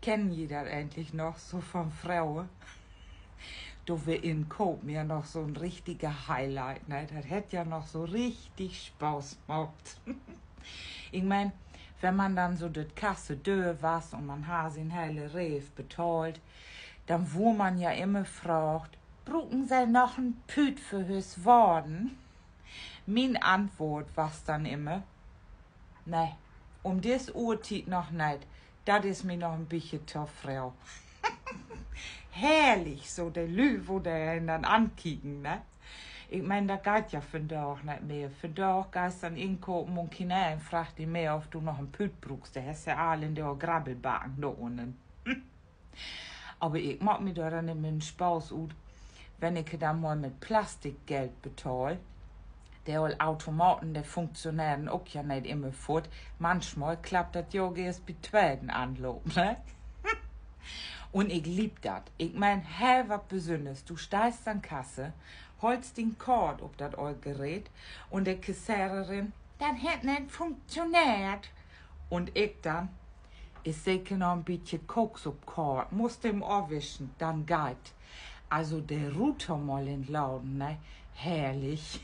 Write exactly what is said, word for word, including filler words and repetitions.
Kennen ji dat egentlich noch so van fröher? Dor weer Inkopen ja noch so'n richtige Highlight, ne? Dat hett ja noch so richtig Spaaß maakt. Ik meen, wenn man denn so dör de Kasse dör was un man harr sien hele Reev betahlt, denn wurr man ja immer fraagt: Bruken Se noch en Püüt för Hör Worden? Mien Antwoord was denn immer: Nee, üm dis Uhrtiet noch neet. Dat is mi noch en bietje to fröh. Herrlich, so de Lüüd, wo de een denn ankieken, ne? Ik meen, dat geiht ja vandaag neet mehr. Vandaag geihst denn inkopen un kien een fraagt di mehr, of du noch en Püüt bruukst. De hest ja all in de Grabbelbacken dor unnen. Aver ik maak mi dor denn immer en Spaaß ut, wenn ik denn mal mit Plastikgeld betahl. De oll Automaten, de funktioneren ok ja neet immer foort. Manchmal klappt dat ja ok eerst bi'n tweden Anloop, ne? Un ik leev dat. Ik meen, heel wat Besünners. Du steihst an Kasse, hollst dien Koort op dat oll Gerät un de Kassiererin: Dat hett neet funktioneert. Un ik denn: Is seker noch en bietje Koks op Koort, musst even afwischen, denn geiht. Also de Ruter mal in'n Laden, ne? Herrlich.